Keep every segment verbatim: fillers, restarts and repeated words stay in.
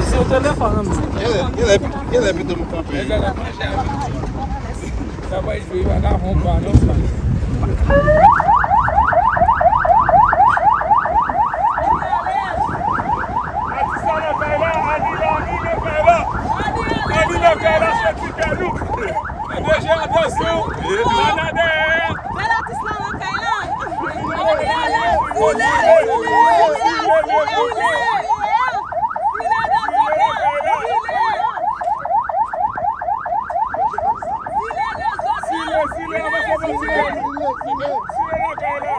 Se yon telefòn, non? Genlè, genlè, genlè pito m kanpe. Sa pa jwe, pa ka fon pa, non, sa. Atis la nan kay la, Ani la, Ani nan kay la. Ani nan kay la, se ti kè nou. Deja, atansyon, pa nan dèyè. Bèl atis la nan kay la. Zile, zile, zile, zile, zile. Zile nan kay la. Zile, zile, avanse, avanse. Zile nan kay la.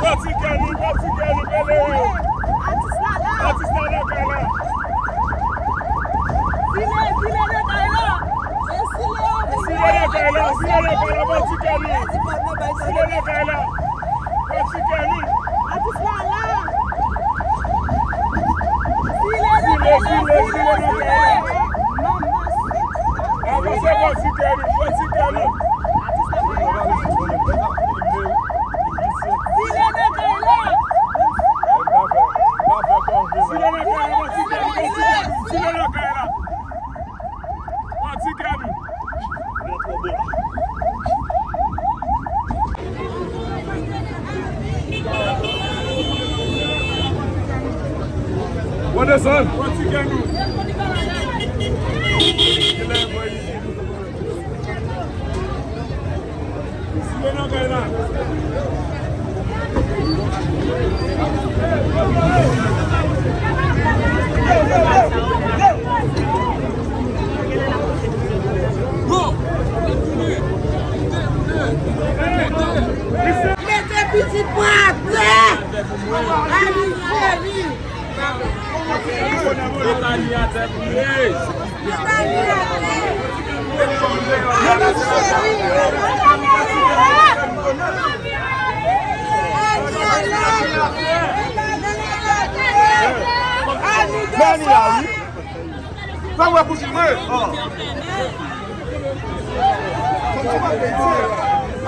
Pati kè nou, pati kè nou, pele yo. Atis la nan kay la. Zile, zile nan kay la. Zile nan kay la, zile nan kay la, pati kè nou. Zile nan kay la. Pati kè nou. Atis la la. Zile, zile, zile, zile. Avanse, pati kè nou, pati kè nou. Zile nan kay la. Zile nan kay la, pati kè nou. Zile nan kay la. Pati kè nou. Bon, desann. Pati kè nou. Zile nan kay la. Mete pitit mwen atè. Ani cheri. Mete Ani atè pou mwen. Mè Ani la, wi. Fè wè kouchi mwen.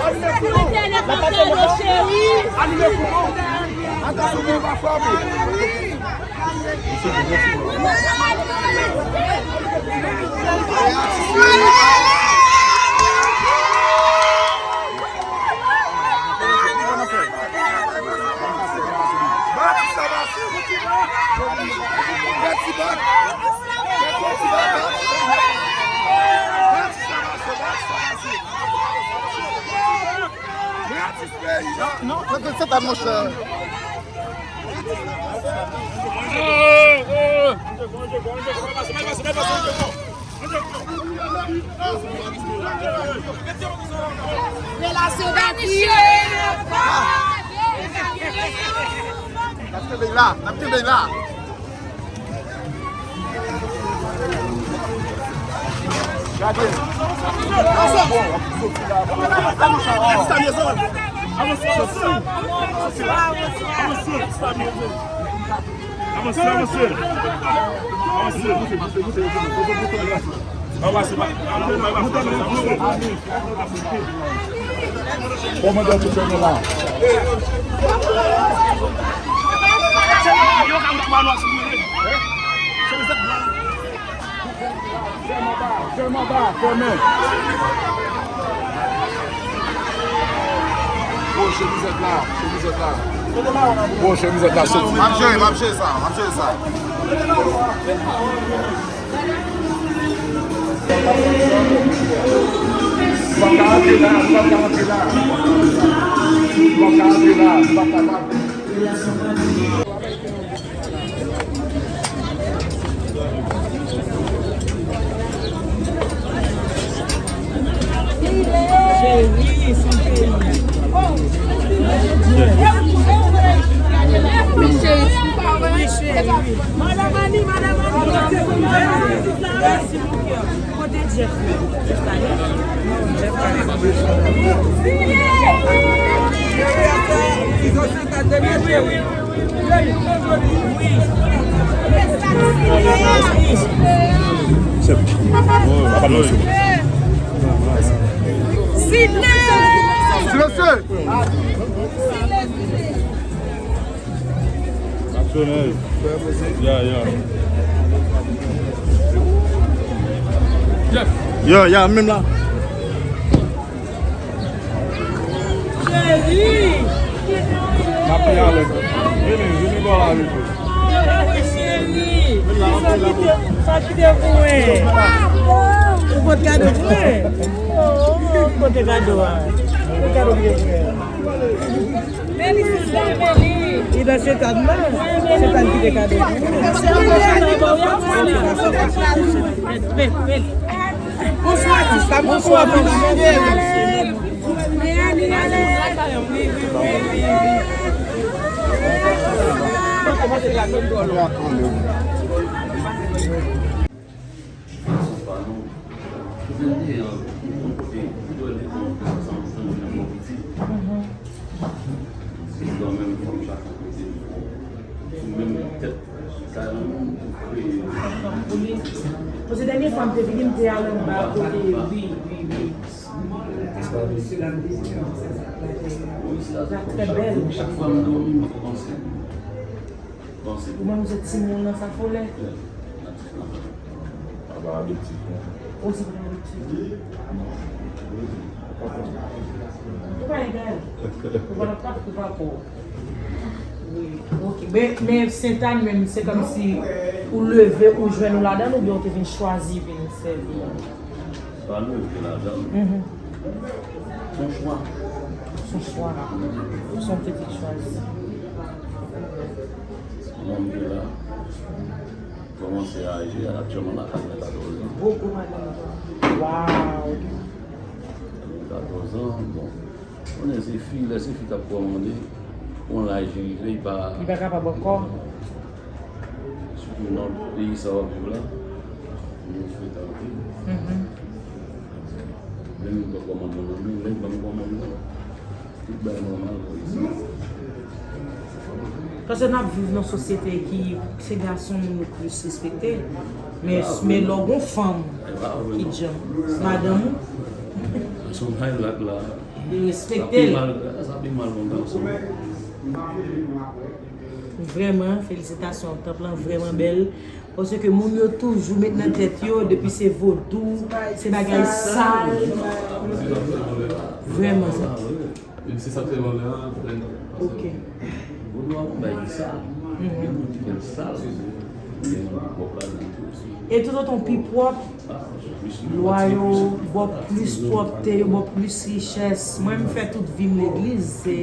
Anime kou non. Anime kou non. Atansyon pou w pa frape. Non, non, se, se pa monchè. Relasyon dati. N ap kenbe la, n ap kenbe la. Gade. Avanse, avanse. Avanse, avanse. Avanse, avanse. Avanse. Kòmandan tou fèmen la. Fèmen anba, fèmen anba, fèmen. Bon, chemizèt la, chemizèt la. Bon, chemizèt la soti. M ap jere, m ap jere sa, m ap jere sa. Ou pa ka antre la, ou pa ka antre la. Ou pa ka antre la, ou pa kapab. Cheri, Madanm Ani, madanm Ani. Kote Jeff la? Jeff la la? Non, Jeff pa la. Silans! Nasyonal. Ya, ya. Jeff. Ya, ya, menm la. Cheri! N ap pale. Vini, vini bò la, vini. Cheri! Sa ki te, sa ki te pou mwen? Ou pot kado pou mwen? Oh, ou pote kado a. Ou pote kado pou mwen. Li nan Sentàn nan. Sentàn kite kado. Bonswa, sista. Bonswa, bonswa. Sòs pa nou. Vennde an, yon kote, yon kote ansanm, yon kote piti. Se kanmenm fanm chak kote, sou menm tèt, sa yon moun pou kreye. Paske dènye fwa m te vini, m te al anba kote, wi, wi, wi. Wi, se la trè bèl. Chak fwa m dòmi, m ap panse. Panse. Ou menm, se timoun nan sa folè. Apa adoptif, non? Ou se pa adoptif? Ou pa egal. Ou pa nan pap, ou pa po. Wi, ok. Men, men Sentàn menm, se kòmsi ou leve, ou jwenn ou ladan l, oubyen ou te vin chwazi vin sèvi? Pa nou ki ladan l. Mhm. Se yon chwa. Se yon chwa. Se yon pitit chwazi. Mwen, m te la. Kòmanse aje, aktyèlman, la, katrevenkatòz an. Gwo, gwo madanm. Waw. Katrevenkatòz an, bon. Konnen se fi, lè se fi k ap kòmande, yon laj rive, li pa... Li pa kapab ankò. Sitou nan peyi sa w ap viv la, nou fèt anpil. Mhm. Menm m pa kòmande nan men, lè m pa kòmande nan men. Tout bagay nòmal pou isi. Paske n ap viv nan sosyete ki se gason moun yo plis respekte. Men, men lè w gon fanm ki djanm, madanm ou. Gason bay lak la. Li respekte l. Sa pi mal, sa pi mal pou gason. Vrèman, felisitasyon. Tanp lan vrèman bèl. Paske moun yo toujou met nan tèt yo, depi se vodou, se bagay sal. Vrèman. Menm si sa te lonè a, ok. Vodou a yon bagay ki sal. Mhm. Gen moun ki fè l sal, gen moun ki pwòp ladan tou. E toutotan w pi pwòp, lwa yo ba w plis pwòpte, yo ba w plis richès. Mwen, m fè tout vi m legliz, se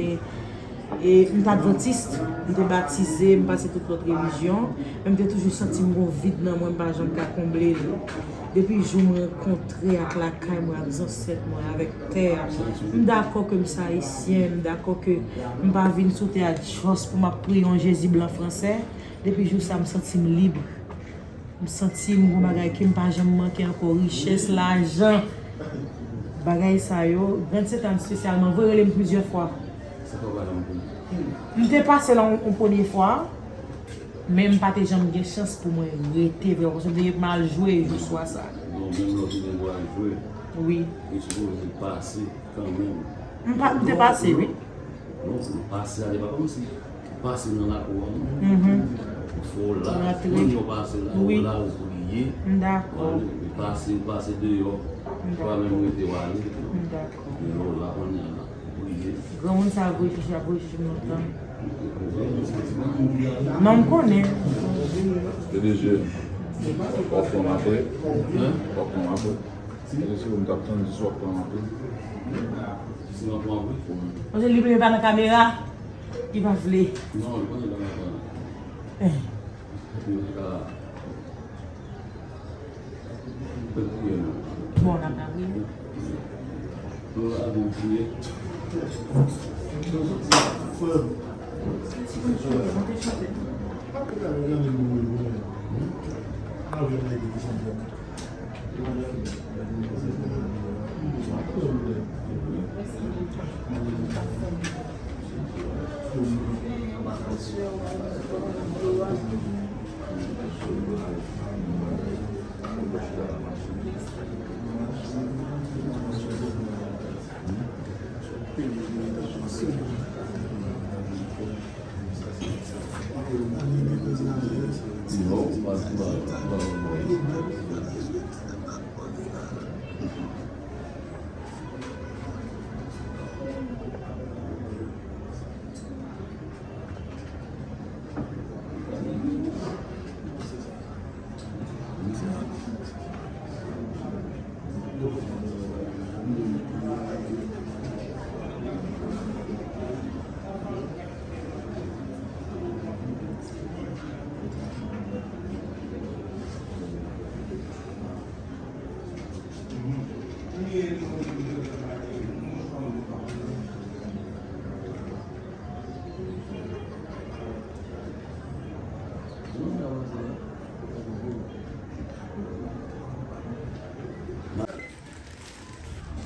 E m t advantis, m te batize, m pase tout lòt relijyon, men m te toujou santi m gon vid nan mwen, m pa janm ka konble l. Depi jou m rankontre ak lakay mwen, ak zansèt mwen, avèk tè a, m dakò ke m se ayisyen, m dakò ke m pa vin sou tè a just pou m ap priye yon Jezi blan fransè. Depi jou sa, m santi m lib. M santi m gon bagay ke m pa janm manke ankò, richès, lajan. Bagay sa yo, Grand Sentàn espesyalman, vre rele m plizyè fwa. Sa fè w pa janm vini? M te pase la yon, yon premye fwa, men m pa te janm gen chans pou mwen rete vre, paske m te gen pou m al jwe jou swa sa. Non, menm lè w te gen pou al jwe, wi, ou sipoze pase kanmenm. M pa, m te pase, wi. Non, non, pase a, se pa kòmsi pase nan lakou a, non. Mhm. Fò w la, rantre. Moun yo pase la, wi, w la, w priye. M dakò. W ale, pase, pase deyò. M dakò. Pa menm rete w ale. M dakò. Men lè w la kounye a la, w priye. Granmoun sa ap voye chouchou, ap voye chouchou m lontan. Non, m konnen. P D G, w ap pran m apre. Hein? W ap pran m apre. Mesye, m t ap tann jis w ap pran anpil. Si m ap pran anpil? Wi. Paske li menm pa nan kamera, li pa vle. Non, li konnen li pa nan kamera. Eh. Li pa, li pa priye, non. Bon, n ap priye.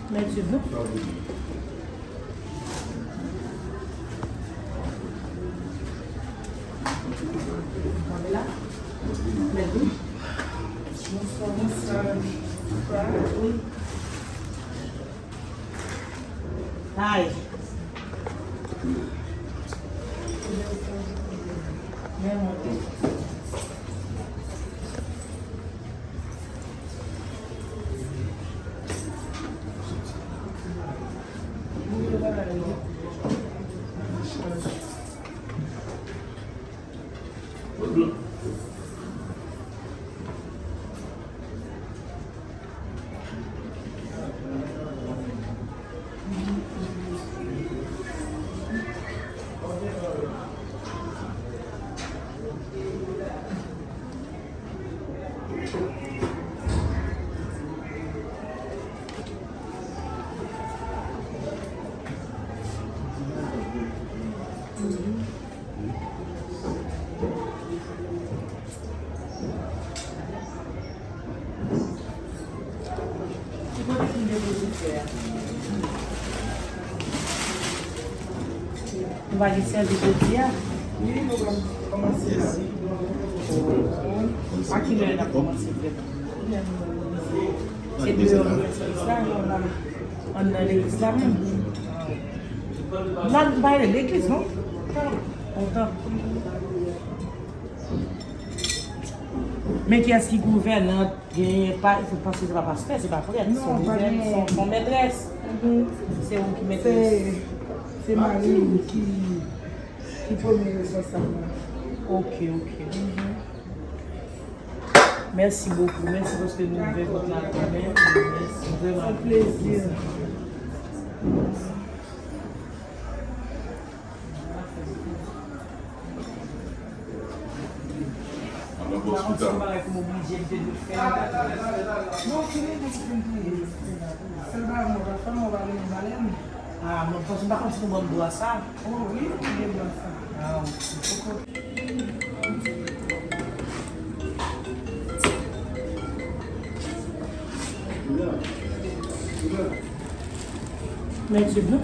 Mèt swiv nou. Mèt wi. Bonswa, bonswa. Wi. Ay. Men monte. Nou pa gen sèvis jodi a? Wi, nou pral kòmanse la. A ki lè n ap kòmanse fèt? Se deyò nou fè sèvis la, nou la anndan legliz la menm. La, nou pa rele legliz, non? Kontan. Men kiyès ki gouvènant, genyen pa, paske se pa pastè, se pa prèt, se gouvènant, se yon mètrès. Se ou ki mètrès. Se, se mari m ki, ki premye responsab la. Ok, ok. Mèsi bokou, mèsi paske nou ouvè pòt la kanmenm. Mèsi vrèman. Sa plezi. Mwen pa konn si se yon bagay pou m oblije m te dwe fè. Non, se li menm ki fin touye. Sèl bagay mwen pa fè, mwen pa renmen balèn. Ah, mwen panse, m pa konn si nou ban m dwa sa. Oh, wi, nou gen dwa sa. Ah, ok. Mèt swiv nou.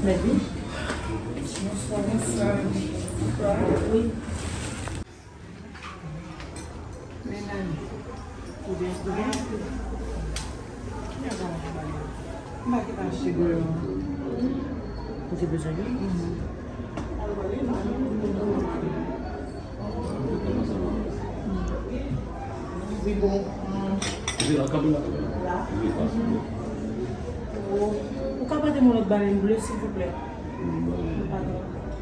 Mèt vin. Bonswa, bonswa. Wi. Melanie. Ou byen, ou byen? Ki jan sa va, Melanie? M pa gentan achte deyò. Ou te bezwen li? Mhm. Wi, bon. Ou ka prete m yon lòt balèn ble, silvouplè?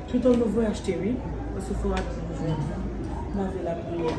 Pito nou voye achte, wi. Paske fò rapid nou jwenn. N a vle lapriyè.